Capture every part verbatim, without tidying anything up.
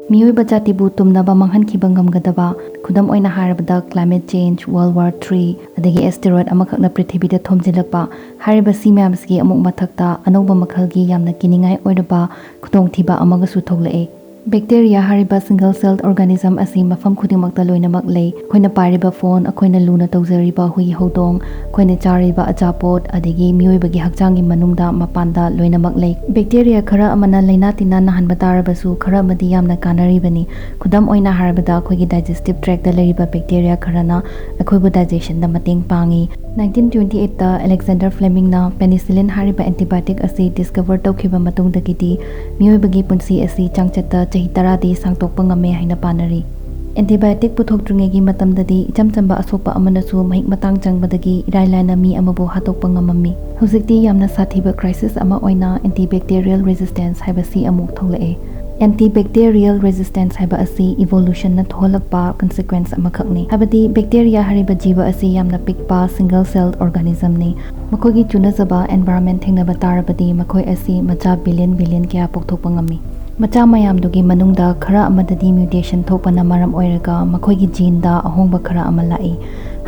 ꯃꯤꯑꯣꯏꯕ ꯖꯥꯇꯤꯕꯨ ꯇꯨꯝꯅꯕ ꯃꯥꯡꯍꯟꯈꯤꯕ ꯉꯝꯒꯗꯕ, ꯈꯨꯗꯝ ꯑꯣꯏꯅ ꯍꯥꯏꯔꯕꯗ climate change, World War Three, ꯑꯗꯒꯤ asteroid ꯑꯃꯈꯛꯅ ꯄ꯭ꯔꯤꯊꯤꯕꯤꯗ ꯊꯣꯝꯖꯤꯜꯂꯛꯄ, ꯍꯥꯏꯔꯤꯕ ꯁꯤ ꯃꯌꯥꯝꯁꯤꯒꯤ ꯑꯃꯨꯛ ꯃꯊꯛꯇ ꯑꯅꯧꯕ ꯃꯈꯜꯒꯤ ꯌꯥꯝꯅ ꯀꯤꯅꯤꯡꯉꯥꯏ ꯑꯣꯏꯔꯕ ꯈꯨꯗꯣꯡꯊꯤꯕ ꯑꯃꯒꯁꯨ ꯊꯣꯛꯂꯛꯑꯦ꯫ Bacteria ꯍꯥꯏꯔꯤꯕ single cell organism ꯑꯁꯤ ꯃꯐꯝ ꯈꯨꯗꯤꯡꯃꯛꯇ ꯂꯣꯏꯅꯃꯛ ꯂꯩ꯫ ꯑꯩꯈꯣꯏꯅ ꯄꯥꯏꯔꯤꯕ phone, ꯑꯩꯈꯣꯏꯅ ꯂꯨꯅ ꯇꯧꯖꯔꯤꯕ ꯍꯨꯏ ꯍꯧꯗꯣꯡ, ꯑꯩꯈꯣꯏꯅ ꯆꯥꯔꯤꯕ ꯑꯆꯥꯄꯣꯠ, ꯑꯗꯒꯤ ꯃꯤꯑꯣꯏꯕꯒꯤ ꯍꯛꯆꯥꯡꯒꯤ ꯃꯅꯨꯡꯗ ꯃꯄꯥꯟꯗ ꯂꯣꯏꯅꯃꯛ ꯂꯩ꯫ Bacteria ꯈꯔ ꯑꯃꯅ ꯂꯥꯏꯅꯥ ꯇꯤꯟꯅꯥ ꯅꯥꯍꯟꯕ ꯇꯥꯔꯕꯁꯨ ꯈꯔ ꯑꯃꯗꯤ ꯌꯥꯝꯅ ꯀꯥꯟꯅꯔꯤꯕꯅꯤ꯫ ꯈꯨꯗꯝ ꯑꯣꯏꯅ ꯍꯥꯏꯔꯕꯗ ꯑꯩꯈꯣꯏꯒꯤ digestive tract ꯗ ꯂꯩꯔꯤꯕ bacteria ꯈꯔꯅ ꯑꯩꯈꯣꯏꯕꯨ digestion ꯗ ꯃꯇꯦꯡ ꯄꯥꯡꯉꯤ꯫ Nineteen twenty eight ꯇ Alexander Fleming ꯅ penicillin ꯍꯥꯏꯔꯤꯕ antibiotic ꯑꯁꯤ discover ꯇꯧꯈꯤꯕ ꯃꯇꯨꯡꯗꯒꯤꯗꯤ ꯃꯤꯑꯣꯏꯕꯒꯤ ꯄꯨꯟꯁꯤ ꯑꯁꯤ ꯆꯥꯡꯆꯠꯇ ꯆꯍꯤ ꯇꯔꯥꯗꯤ ꯁꯥꯡꯗꯣꯛꯄ ꯉꯝꯃꯦ ꯍꯥꯏꯅ ꯄꯥꯅꯔꯤ꯫ Antibiotic ꯄꯨꯊꯣꯛꯇ꯭ꯔꯤꯉꯩꯒꯤ ꯃꯇꯝꯗꯗꯤ ꯏꯆꯝ ꯆꯝꯕ ꯑꯁꯣꯛꯄ ꯑꯃꯅꯁꯨ ꯃꯍꯤꯛ ꯃꯇꯥꯡ ꯆꯪꯕꯗꯒꯤ ꯏꯔꯥꯏ ꯂꯥꯏꯅ ꯃꯤ ꯑꯃꯕꯨ ꯍꯥꯠꯇꯣꯛꯄ ꯉꯝꯃꯝꯃꯤ꯫ ꯍꯧꯖꯤꯛꯇꯤ ꯌꯥꯝꯅ ꯁꯥꯊꯤꯕ crisis ꯑꯃ ꯑꯣꯏꯅ antibacterial resistance ꯍꯥꯏꯕꯁꯤ ꯑꯃꯨꯛ ꯊꯣꯛꯂꯛꯑꯦ꯫ Antibacterial resistance ꯍꯥꯏꯕ ꯑꯁꯤ evolution ꯅ ꯊꯣꯛꯍꯜꯂꯛꯄ consequence ꯑꯃꯈꯛꯅꯤ꯫ ꯍꯥꯏꯕꯗꯤ bacteria ꯍꯥꯏꯔꯤꯕ ꯖꯤꯕ ꯑꯁꯤ ꯌꯥꯝꯅ ꯄꯤꯛꯄ single cell organism ꯅꯤ꯫ ꯃꯈꯣꯏꯒꯤ ꯆꯨꯅꯖꯕ environment ꯊꯦꯡꯅꯕ ꯇꯥꯔꯕꯗꯤ ꯃꯈꯣꯏ ꯑꯁꯤ ꯃꯆꯥ billion billion ꯀꯌꯥ ꯄꯣꯛꯊꯣꯛꯄ ꯉꯝꯃꯤ꯫ ꯃꯆꯥ ꯃꯌꯥꯝꯗꯨꯒꯤ ꯃꯅꯨꯡꯗ ꯈꯔ ꯑꯃꯗꯗꯤ mutation ꯊꯣꯛꯄꯅ ꯃꯔꯝ ꯑꯣꯏꯔꯒ ꯃꯈꯣꯏꯒꯤ gene ꯗ ꯑꯍꯣꯡꯕ ꯈꯔ ꯑꯃ ꯂꯥꯛꯏ꯫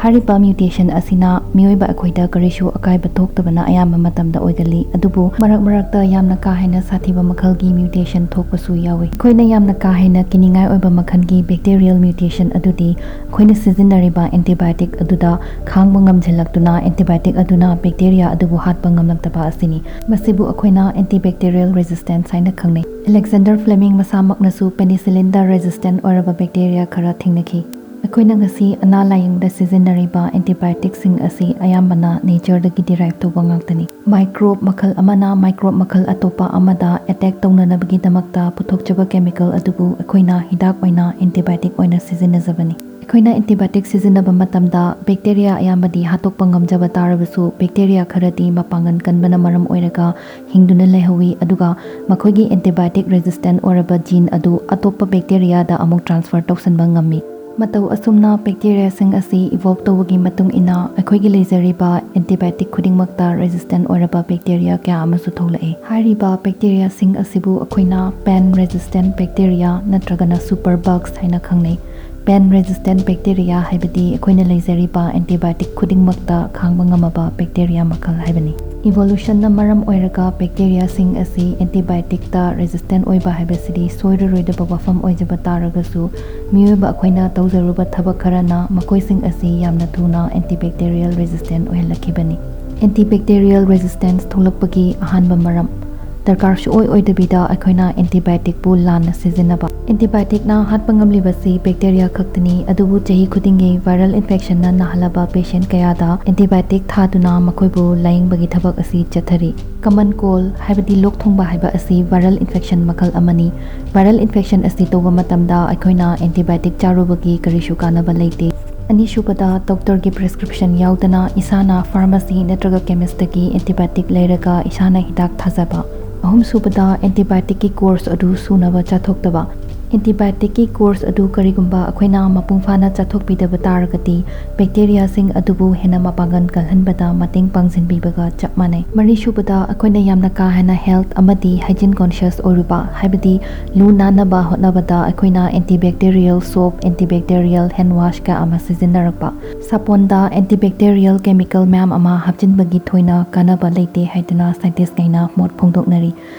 ꯍꯥꯏꯔꯤꯕ mutation ꯑꯁꯤꯅ ꯃꯤꯑꯣꯏꯕ ꯑꯩꯈꯣꯏꯗ ꯀꯔꯤꯁꯨ ꯑꯀꯥꯏꯕ ꯊꯣꯛꯇꯕꯅ ꯑꯌꯥꯝꯕ ꯃꯇꯝꯗ ꯑꯣꯏꯒꯜꯂꯤ, ꯑꯗꯨꯕꯨ ꯃꯔꯛ ꯃꯔꯛꯇ ꯌꯥꯝꯅ ꯀꯥ ꯍꯦꯟꯅ ꯁꯥꯊꯤꯕ ꯃꯈꯜꯒꯤ mutation ꯊꯣꯛꯄꯁꯨ ꯌꯥꯎꯏ꯫ ꯑꯩꯈꯣꯏꯅ ꯌꯥꯝꯅ ꯀꯥ ꯍꯦꯟꯅ ꯀꯤꯅꯤꯡꯉꯥꯏ ꯑꯣꯏꯕ ꯃꯈꯜꯒꯤ bacterial mutation ꯑꯗꯨꯗꯤ ꯑꯩꯈꯣꯏꯅ ꯁꯤꯖꯤꯟꯅꯔꯤꯕ antibiotic ꯑꯗꯨꯗ ꯈꯥꯡꯕ ꯉꯝꯁꯤꯜꯂꯛꯇꯨꯅ antibiotic ꯑꯗꯨꯅ bacteria ꯑꯗꯨꯕꯨ ꯍꯥꯠꯄ ꯉꯝꯂꯛꯇꯕ ꯑꯁꯤꯅꯤ꯫ ꯃꯁꯤꯕꯨ ꯑꯩꯈꯣꯏꯅ antibacterial resistance ꯍꯥꯏꯅ ꯈꯪꯅꯩ꯫ Alexander Fleming ꯃꯁꯥꯃꯛꯅꯁꯨ penicillin ꯗ resistant ꯑꯣꯏꯔꯕ bacteria ꯈꯔ ꯊꯦꯡꯅꯈꯤ꯫ ꯑꯩꯈꯣꯏꯅ ꯉꯁꯤ ꯑꯅꯥ ꯂꯥꯏꯌꯦꯡꯗ ꯁꯤꯖꯤꯟꯅꯔꯤꯕ antibiotic ꯁꯤꯡ ꯑꯁꯤ ꯑꯌꯥꯝꯕꯅ nature ꯗꯒꯤ derive ꯇꯧꯕ ꯉꯥꯛꯇꯅꯤ꯫ Microbe ꯃꯈꯜ ꯑꯃꯅ microbe ꯃꯈꯜ ꯑꯇꯣꯞꯄ ꯑꯃꯗ attack ꯇꯧꯅꯅꯕꯒꯤꯗꯃꯛꯇ ꯄꯨꯊꯣꯛꯆꯕ chemical ꯑꯗꯨꯕꯨ ꯑꯩꯈꯣꯏꯅ ꯍꯤꯗꯥꯛ ꯑꯣꯏꯅ antibiotic ꯑꯣꯏꯅ ꯁꯤꯖꯤꯟꯅꯖꯕꯅꯤ꯫ ꯑꯩꯈꯣꯏꯅ antibiotic ꯁꯤꯖꯤꯟꯅꯕ ꯃꯇꯝꯗ bacteria ꯑꯌꯥꯝꯕꯗꯤ ꯍꯥꯠꯇꯣꯛꯄ ꯉꯝꯖꯕ ꯇꯥꯔꯕꯁꯨ, bacteria ꯈꯔꯗꯤ ꯃꯄꯥꯡꯒꯜ ꯀꯟꯕꯅ ꯃꯔꯝ ꯑꯣꯏꯔꯒ ꯍꯤꯡꯗꯨꯅ ꯂꯩꯍꯧꯏ, ꯑꯗꯨꯒ ꯃꯈꯣꯏꯒꯤ antibiotic resistant ꯑꯣꯏꯔꯕ gene ꯑꯗꯨ ꯑꯇꯣꯞꯄ bacteria ꯗ ꯑꯃꯨꯛ transfer ꯇꯧꯁꯤꯟꯕ ꯉꯝꯃꯤ꯫ ꯃꯇꯧ ꯑꯁꯨꯝꯅ ꯕꯦꯛꯇꯦꯔꯤꯌꯥꯁꯤꯡ ꯑꯁꯤ ꯏꯚꯣꯜꯕ ꯇꯧꯕꯒꯤ ꯃꯇꯨꯡ ꯏꯟꯅ ꯑꯩꯈꯣꯏꯒꯤ ꯂꯩꯖꯔꯤꯕ ꯑꯦꯟꯇꯤꯕꯥꯏꯑꯣꯇꯤꯛ ꯈꯨꯗꯤꯡꯃꯛꯇ ꯔꯦꯖꯤꯁꯇꯦꯟ ꯑꯣꯏꯔꯕ ꯕꯦꯛꯇꯦꯔꯤꯌꯥ ꯀꯌꯥ ꯑꯃꯁꯨ ꯊꯣꯛꯂꯛꯏ꯫ ꯍꯥꯏꯔꯤꯕ ꯕꯦꯛꯇꯦꯔꯤꯌꯥꯁꯤꯡ ꯑꯁꯤꯕꯨ ꯑꯩꯈꯣꯏꯅ ꯄꯦꯟ ꯔꯦꯖꯤꯁꯇꯦꯟ ꯕꯦꯛꯇꯦꯔꯤꯌꯥ ꯅꯠꯇ꯭ꯔꯒꯅ ꯁꯨꯄꯔ ꯕꯒꯁ ꯍꯥꯏꯅ ꯈꯪꯅꯩ꯫ ꯄꯦꯟ ꯔꯦꯖꯤꯁꯇꯦꯟ ꯕꯦꯛꯇꯦꯔꯤꯌꯥ ꯍꯥꯏꯕꯗꯤ ꯑꯩꯈꯣꯏꯅ ꯂꯩꯖꯔꯤꯕ ꯑꯦꯟꯇꯤꯕꯥꯏꯑꯣꯇꯤꯛ ꯈꯨꯗꯤꯡꯃꯛꯇ ꯈꯥꯡꯕ ꯉꯝꯃꯕ ꯕꯦꯛꯇꯦꯔꯤꯌꯥ ꯃꯈꯜ ꯍꯥꯏꯕꯅꯤ꯫ ꯏꯚꯣꯂꯨꯁꯟꯅ ꯃꯔꯝ ꯑꯣꯏꯔꯒ ꯕꯦꯛꯇꯦꯔꯤꯌꯥꯁꯤꯡ ꯑꯁꯤ ꯑꯦꯟꯇꯤꯕꯥꯏꯑꯣꯇꯤꯛꯇ ꯔꯦꯖꯤꯁꯇꯦꯟ ꯑꯣꯏꯕ ꯍꯥꯏꯕꯁꯤꯗꯤ ꯁꯣꯏꯔꯔꯣꯏꯗꯕ ꯋꯥꯐꯝ ꯑꯣꯏꯖꯕ ꯇꯥꯔꯒꯁꯨ, ꯃꯤꯑꯣꯏꯕ ꯑꯩꯈꯣꯏꯅ ꯇꯧꯖꯔꯨꯕ ꯊꯕꯛ ꯈꯔꯅ ꯃꯈꯣꯏꯁꯤꯡ ꯑꯁꯤ ꯌꯥꯝꯅ ꯊꯨꯅ ꯑꯦꯟꯇꯤꯕꯦꯛꯇꯦꯔꯤꯌꯦꯜ ꯔꯦꯖꯤꯁꯇꯦꯟ ꯑꯣꯏꯍꯜꯂꯛꯈꯤꯕꯅꯤ꯫ ꯑꯦꯟꯇꯤꯕꯦꯛꯇꯦꯔꯤꯌꯦꯜ ꯔꯦꯖꯤꯁꯇꯦꯟꯁ ꯊꯣꯛꯂꯛꯄꯒꯤ ꯑꯍꯥꯟꯕ ꯃꯔꯝ: ꯗꯔꯀꯥꯔ ꯁꯨꯛꯑꯣꯏ ꯑꯣꯏꯗꯕꯤꯗ ꯑꯩꯈꯣꯏꯅ ꯑꯦꯟꯇꯤꯕꯥꯏꯑꯣꯇꯤꯛꯄꯨ ꯂꯥꯟꯅ ꯁꯤꯖꯤꯟꯅꯕ꯫ ꯑꯦꯟꯇꯤꯕꯥꯏꯑꯣꯇꯤꯛꯅ ꯍꯥꯠꯄ ꯉꯝꯂꯤꯕꯁꯤ ꯕꯦꯛꯇꯦꯔꯤꯌꯥ ꯈꯛꯇꯅꯤ, ꯑꯗꯨꯕꯨ ꯆꯍꯤ ꯈꯨꯗꯤꯡꯒꯤ ꯚꯥꯏꯔꯦꯜ ꯏꯟꯐꯦꯛꯁꯟꯅ ꯅꯥꯍꯜꯂꯕ ꯄꯦꯁꯦꯟꯠ ꯀꯌꯥꯗ ꯑꯦꯟꯇꯤꯕꯥꯏꯑꯣꯇꯤꯛ ꯊꯥꯗꯨꯅ ꯃꯈꯣꯏꯕꯨ ꯂꯥꯌꯦꯡꯕꯒꯤ ꯊꯕꯛ ꯑꯁꯤ ꯆꯠꯊꯔꯤ꯫ ꯀꯃꯟ ꯀꯣꯜꯗ, ꯍꯥꯏꯕꯗꯤ ꯂꯣꯛ ꯊꯨꯡꯕ ꯍꯥꯏꯕ ꯑꯁꯤ ꯚꯥꯏꯔꯦꯜ ꯏꯟꯐꯦꯛꯁꯟ ꯃꯈꯜ ꯑꯃꯅꯤ꯫ ꯚꯥꯏꯔꯦꯜ ꯏꯟꯐꯦꯛꯁꯟ ꯑꯁꯤ ꯇꯧꯕ ꯃꯇꯝꯗ ꯑꯩꯈꯣꯏꯅ ꯑꯦꯟꯇꯤꯕꯥꯏꯑꯣꯇꯤꯛ ꯆꯥꯔꯨꯕꯒꯤ ꯀꯔꯤꯁꯨ ꯀꯥꯟꯅꯕ ꯂꯩꯇꯦ꯫ ꯑꯅꯤꯁꯨꯕꯗ, ꯗꯣꯛꯇꯔꯒꯤ ꯄ꯭ꯔꯦꯁꯀ꯭ꯔꯤꯞꯁꯟ ꯌꯥꯎꯗꯅ ꯏꯁꯥꯅ ꯐꯥꯔꯃꯥꯁꯤ ꯅꯠꯇ꯭ꯔꯒ ꯀꯦꯃꯤꯁꯇꯒꯤ ꯑꯦꯟꯇꯤꯕꯥꯏꯑꯣꯇꯤꯛ ꯂꯩꯔꯒ ꯏꯁꯥꯅ ꯍꯤꯗꯥꯛ ꯊꯥꯖꯕ꯫ ꯑꯍꯨꯝꯁꯨꯕꯗ, ꯑꯦꯟꯇꯤꯕꯥꯏꯑꯣꯇꯤꯛꯀꯤ ꯀꯣꯔꯁ ꯑꯗꯨ ꯁꯨꯅꯕ ꯆꯥꯊꯣꯛꯇꯕ꯫ ꯑꯦꯟꯇꯤꯕꯥꯏꯑꯣꯇꯤꯛꯀꯤ ꯀꯣꯔꯁ ꯑꯗꯨ ꯀꯔꯤꯒꯨꯝꯕ ꯑꯩꯈꯣꯏꯅ ꯃꯄꯨꯡ ꯐꯥꯅ ꯆꯥꯊꯣꯛꯄꯤꯗꯕ ꯇꯥꯔꯒꯗꯤ, ꯕꯦꯛꯇꯦꯔꯤꯌꯥꯁꯤꯡ ꯑꯗꯨꯕꯨ ꯍꯦꯟꯅ ꯃꯄꯥꯡꯒꯜ ꯀꯜꯍꯟꯕꯗ ꯃꯇꯦꯡ ꯄꯥꯡꯁꯤꯟꯕꯤꯕꯒ ꯆꯞ ꯃꯥꯟꯅꯩ꯫ ꯃꯔꯤꯁꯨꯕꯗ, ꯑꯩꯈꯣꯏꯅ ꯌꯥꯝꯅ ꯀꯥ ꯍꯦꯟꯅ ꯍꯦꯜꯊ ꯑꯃꯗꯤ ꯍꯥꯏꯖꯤꯟ ꯀꯣꯟꯁꯤꯌꯁ ꯑꯣꯏꯔꯨꯕ, ꯍꯥꯏꯕꯗꯤ ꯂꯨ ꯅꯥꯟꯅꯕ ꯍꯣꯠꯅꯕꯗ ꯑꯩꯈꯣꯏꯅ ꯑꯦꯟꯇꯤꯕꯦꯛꯇꯦꯔꯤꯌꯦꯜ ꯁꯣꯞ, ꯑꯦꯟꯇꯤꯕꯦꯛꯇꯦꯔꯤꯌꯦꯜ ꯍꯦꯟ ꯋꯥꯁ ꯀꯌꯥ ꯑꯃ ꯁꯤꯖꯤꯟꯅꯔꯛꯄ꯫ ꯁꯥꯄꯣꯟꯗ ꯑꯦꯟꯇꯤꯕꯦꯛꯇꯦꯔꯤꯌꯦꯜ ꯀꯦꯃꯤꯀꯦꯜ ꯃꯌꯥꯝ ꯑꯃ ꯍꯥꯞꯆꯤꯟꯕꯒꯤ ꯊꯣꯏꯅ ꯀꯥꯟꯅꯕ ꯂꯩꯇꯦ ꯍꯥꯏꯗꯨꯅ ꯁꯥꯏꯟꯇꯤꯁ꯭ꯠꯈꯩꯅ ꯃꯣꯠ ꯐꯣꯡꯗꯣꯛꯅꯔꯤ꯫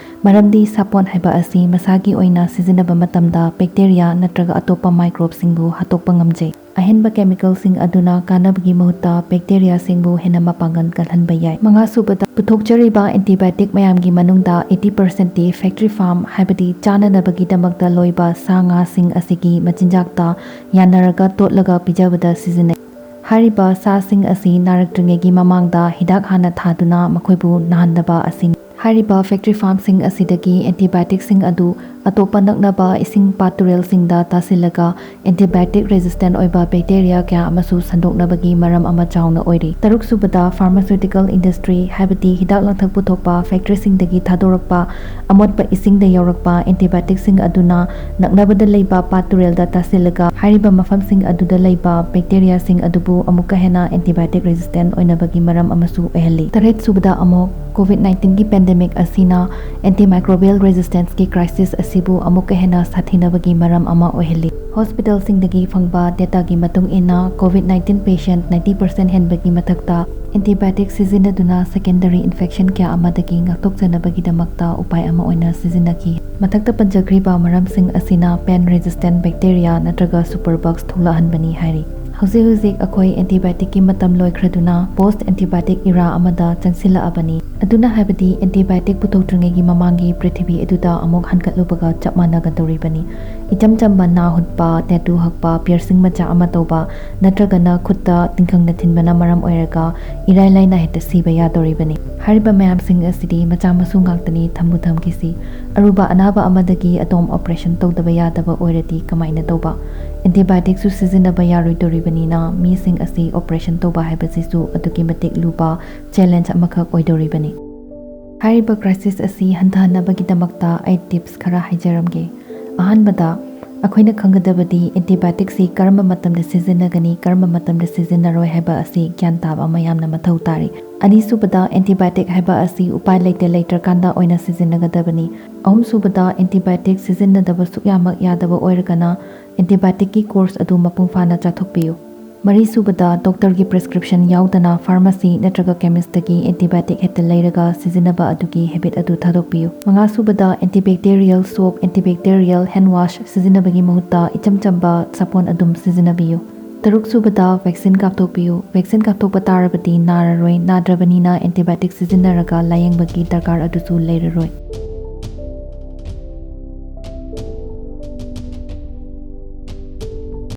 ꯃꯔꯝꯗꯤ ꯁꯥꯄꯣꯟ ꯍꯥꯏꯕ ꯑꯁꯤ ꯃꯁꯥꯒꯤ ꯑꯣꯏꯅ ꯁꯤꯖꯤꯟꯅꯕ ꯃꯇꯝꯗ ꯕꯦꯛꯇꯦꯔꯤꯌꯥ ꯅꯠꯇ꯭ꯔꯒ ꯑꯇꯣꯞꯄ ꯃꯥꯏꯀ꯭ꯔꯣꯕꯁꯤꯡꯕꯨ ꯍꯥꯠꯇꯣꯛꯄ ꯉꯝꯖꯩ꯫ ꯑꯍꯦꯟꯕ ꯀꯦꯃꯤꯀꯦꯜꯁꯤꯡ ꯑꯗꯨꯅ ꯀꯥꯟꯅꯕꯒꯤ ꯃꯍꯨꯠꯇ ꯕꯦꯛꯇꯦꯔꯤꯌꯥꯁꯤꯡꯕꯨ ꯍꯦꯟꯅ ꯃꯄꯥꯡꯒꯜ ꯀꯜꯍꯟꯕ ꯌꯥꯏ꯫ ꯃꯉꯥꯁꯨꯕꯗ, ꯄꯨꯊꯣꯛꯆꯔꯤꯕ ꯑꯦꯟꯇꯤꯕꯥꯏꯑꯣꯇꯤꯛ ꯃꯌꯥꯝꯒꯤ ꯃꯅꯨꯡꯗ eighty percent T factory farm, ꯍꯥꯏꯕꯗꯤ ꯆꯥꯅꯅꯕꯒꯤꯗꯃꯛꯇ ꯂꯣꯏꯕ ꯁꯥ ꯉꯥꯁꯤꯡ ꯑꯁꯤꯒꯤ ꯃꯆꯤꯟꯖꯥꯛꯇ ꯌꯥꯟꯅꯔꯒ ꯇꯣꯠꯂꯒ ꯄꯤꯖꯕꯗ ꯁꯤꯖꯤꯟꯅꯩ꯫ ꯍꯥꯏꯔꯤꯕ ꯁꯥꯁꯤꯡ ꯑꯁꯤ ꯅꯥꯔꯛꯇ꯭ꯔꯤꯉꯩꯒꯤ ꯃꯃꯥꯡꯗ ꯍꯤꯗꯥꯛ ꯍꯥꯟꯅ ꯊꯥꯗꯨꯅ ꯃꯈꯣꯏꯕꯨ ꯅꯥꯍꯟꯗꯕ ꯑꯁꯤꯅꯤ꯫ ꯍꯥꯏꯔꯤꯕ ꯐꯦꯛꯇꯔꯤ ꯐꯥꯔꯝꯁꯤꯡ ꯑꯁꯤꯗꯒꯤ ꯑꯦꯟꯇꯤꯕꯥꯏꯑꯣꯇꯤꯛꯁꯤꯡ ꯑꯗꯨ ꯑꯇꯣꯞꯄ ꯅꯛꯅꯕ ꯏꯁꯤꯡ ꯄꯥꯠ ꯇꯨꯔꯦꯜꯁꯤꯡꯗ ꯇꯥꯁꯤꯜꯂꯒ antibiotic resistant ꯑꯣꯏꯕ bacteria ꯀꯌꯥ ꯑꯃꯁꯨ ꯁꯟꯗꯣꯛꯅꯕꯒꯤ ꯃꯔꯝ ꯑꯃ ꯆꯥꯎꯅ ꯑꯣꯏꯔꯤ꯫ ꯇꯔꯨꯛ ꯁꯨꯕꯗ, pharmaceutical industry, ꯍꯥꯏꯕꯗꯤ ꯍꯤꯗꯥꯛ ꯂꯥꯡꯊꯛ ꯄꯨꯊꯣꯛꯄ factoryꯁꯤꯡꯗꯒꯤ ꯊꯥꯗꯣꯔꯛꯄ ꯑꯃꯣꯠꯄ ꯏꯁꯤꯡꯗ ꯌꯧꯔꯛꯄ antibioticꯁꯤꯡ ꯑꯗꯨꯅ ꯅꯛꯅꯕꯗ ꯂꯩꯕ ꯄꯥꯠ ꯇꯨꯔꯦꯜꯗ ꯇꯥꯁꯤꯜꯂꯒ ꯍꯥꯏꯔꯤꯕ ꯃꯐꯝꯁꯤꯡ ꯑꯗꯨꯗ ꯂꯩꯕ bacteriaꯁꯤꯡ ꯑꯗꯨꯕꯨ ꯑꯃꯨꯛꯀ ꯍꯦꯟꯅ antibiotic resistant ꯑꯣꯏꯅꯕꯒꯤ ꯃꯔꯝ ꯑꯃꯁꯨ ꯑꯣꯏꯍꯜꯂꯤ꯫ ꯇꯔꯦꯠ ꯁꯨꯕꯗ ꯑꯃꯨꯛ, COVID nineteen ꯒꯤ pandemic ꯑꯁꯤꯅ antimicrobial resistanceꯀꯤ crisis ꯑꯁꯤꯕꯨ ꯑꯃꯨꯛꯀ ꯍꯦꯟꯅ ꯁꯥꯊꯤꯅꯕꯒꯤ ꯃꯔꯝ ꯑꯃ ꯑꯣꯏꯍꯜꯂꯤ꯫ Hospitalꯁꯤꯡꯗꯒꯤ ꯐꯪꯕ dataꯒꯤ ꯃꯇꯨꯡ ꯏꯟꯅ, COVID nineteen patient ninety percent ꯍꯦꯟꯕꯒꯤ ꯃꯊꯛꯇ antibiotic ꯁꯤꯖꯤꯟꯅꯗꯨꯅ secondary infection ꯀꯌꯥ ꯑꯃꯗꯒꯤ ꯉꯥꯛꯊꯣꯛꯆꯅꯕꯒꯤꯗꯃꯛꯇ ꯎꯄꯥꯏ ꯑꯃ ꯑꯣꯏꯅ ꯁꯤꯖꯤꯟꯅꯈꯤ꯫ ꯃꯊꯛꯇ ꯄꯟꯖꯈ꯭ꯔꯤꯕ ꯃꯔꯝꯁꯤꯡ ꯑꯁꯤꯅ pan resistant bacteria ꯅꯠꯇ꯭ꯔꯒ superbugs ꯊꯣꯛꯂꯛꯍꯟꯕꯅꯤ ꯍꯥꯏꯔꯤ꯫ ꯍꯧꯖꯤꯛ ꯍꯧꯖꯤꯛ ꯑꯩꯈꯣꯏ antibioticꯀꯤ ꯃꯇꯝ ꯂꯣꯏꯈ꯭ꯔꯗꯨꯅ post antibiotic era ꯑꯃꯗ ꯆꯪꯁꯤꯜꯂꯛꯑꯕꯅꯤ꯫ ꯑꯗꯨꯅ ꯍꯥꯏꯕꯗꯤ antibiotic ꯄꯨꯊꯣꯛꯇ꯭ꯔꯤꯉꯩꯒꯤ ꯃꯃꯥꯡꯒꯤ ꯄ꯭ꯔꯤꯊꯤꯕꯤ ꯑꯗꯨꯗ ꯑꯃꯨꯛ ꯍꯟꯀꯠꯂꯨꯕꯒ ꯆꯞ ꯃꯥꯟꯅꯒꯗꯧꯔꯤꯕꯅꯤ꯫ ꯏꯆꯝ ꯆꯝꯕ ꯅꯥ ꯍꯨꯠꯄ, tattoo ꯍꯛꯄ, piercing ꯃꯆꯥ ꯑꯃ ꯇꯧꯕ, ꯅꯠꯇ꯭ꯔꯒꯅ ꯈꯨꯠꯇ ꯇꯤꯡꯈꯪꯅ ꯊꯤꯟꯕꯅ ꯃꯔꯝ ꯑꯣꯏꯔꯒ ꯏꯔꯥꯏ ꯂꯥꯏꯅ ꯍꯦꯛꯇ ꯁꯤꯕ ꯌꯥꯗꯧꯔꯤꯕꯅꯤ꯫ ꯍꯥꯏꯔꯤꯕ ꯃꯌꯥꯝꯁꯤꯡ ꯑꯁꯤꯗꯤ ꯃꯆꯥ ꯃꯁꯨ ꯉꯥꯛꯇꯅꯤ, ꯊꯝꯕꯨ ꯊꯝꯈꯤꯁꯤ꯫ ꯑꯔꯨꯕ ꯑꯅꯥꯕ ꯑꯃꯗꯒꯤ ꯑꯗꯣꯝ operation ꯇꯧꯗꯕ ꯌꯥꯗꯕ ꯑꯣꯏꯔꯗꯤ ꯀꯃꯥꯏꯅ ꯇꯧꯕ? Antibioticꯁꯨ ꯁꯤꯖꯤꯟꯅꯕ ꯌꯥꯔꯣꯏꯗꯧꯔꯤꯕꯅꯤꯅ ꯃꯤꯁꯤꯡ ꯑꯁꯤ operation ꯇꯧꯕ ꯍꯥꯏꯕꯁꯤꯁꯨ ꯑꯗꯨꯛꯀꯤ ꯃꯇꯤꯛ ꯂꯨꯕ challenge ꯑꯃꯈꯛ ꯑꯣꯏꯗꯧꯔꯤꯕꯅꯤ꯫ ꯍꯥꯏꯔꯤꯕ crisis ꯑꯁꯤ ꯍꯟꯊꯍꯟꯅꯕꯒꯤꯗꯃꯛꯇ ꯑꯩ tips ꯈꯔ ꯍꯥꯏꯖꯔꯝꯒꯦ꯫ ꯑꯍꯥꯟꯕꯗ, ꯑꯩꯈꯣꯏꯅ ꯈꯪꯒꯗꯕꯗꯤ antibioticꯁꯤ ꯀꯔꯝꯕ ꯃꯇꯝꯗ ꯁꯤꯖꯤꯟꯅꯒꯅꯤ, ꯀꯔꯝꯕ ꯃꯇꯝꯗ ꯁꯤꯖꯤꯟꯅꯔꯣꯏ ꯍꯥꯏꯕ ꯑꯁꯤ ꯒ꯭ꯌꯥꯟ ꯇꯥꯕ ꯑꯃ ꯌꯥꯝꯅ ꯃꯊꯧ ꯇꯥꯔꯤ꯫ ꯑꯅꯤꯁꯨꯕꯗ, antibiotic ꯍꯥꯏꯕ ꯑꯁꯤ ꯎꯄꯥꯏ ꯂꯩꯇ ꯂꯩꯇ꯭ꯔꯀꯥꯟꯗ ꯑꯣꯏꯅ ꯁꯤꯖꯤꯟꯅꯒꯗꯕꯅꯤ꯫ ꯑꯍꯨꯝꯁꯨꯕꯗ, antibiotic ꯁꯤꯖꯤꯟꯅꯗꯕ ꯁꯨꯛꯌꯥꯃꯛ ꯌꯥꯗꯕ ꯑꯣꯏꯔꯒꯅ antibioticꯀꯤ course ꯑꯗꯨ ꯃꯄꯨꯡ ꯐꯥꯅ ꯆꯥꯊꯣꯛꯄꯤꯌꯨ꯫ ꯃꯔꯤꯁꯨꯕꯗ, doctorꯒꯤ prescription ꯌꯥꯎꯗꯅ pharmacy ꯅꯠꯇ꯭ꯔꯒ chemistꯇꯒꯤ antibiotic ꯍꯦꯛꯇ ꯂꯩꯔꯒ ꯁꯤꯖꯤꯟꯅꯕ ꯑꯗꯨꯒꯤ habit ꯑꯗꯨ ꯊꯥꯗꯣꯛꯄꯤꯌꯨ꯫ ꯃꯉꯥꯁꯨꯕꯗ, antibacterial soap, antibacterial hand wash ꯁꯤꯖꯤꯟꯅꯕꯒꯤ ꯃꯍꯨꯠꯇ ꯏꯆꯝ ꯆꯝꯕ ꯁꯥꯄꯣꯟ ꯑꯗꯨꯝ ꯁꯤꯖꯤꯟꯅꯕꯤꯌꯨ꯫ ꯇꯔꯨꯛꯁꯨꯕꯗ, vaccine ꯀꯥꯞꯊꯣꯛꯄꯤꯌꯨ꯫ Vaccine ꯀꯥꯞꯊꯣꯛꯄ ꯇꯥꯔꯕꯗꯤ ꯅꯥꯔꯔꯣꯏ, ꯅꯥꯗ꯭ꯔꯕꯅꯤꯅ antibiotic ꯁꯤꯖꯤꯟꯅꯔꯒ ꯂꯥꯌꯦꯡꯕꯒꯤ ꯗꯔꯀꯥꯔ ꯑꯗꯨꯁꯨ ꯂꯩꯔꯔꯣꯏ꯫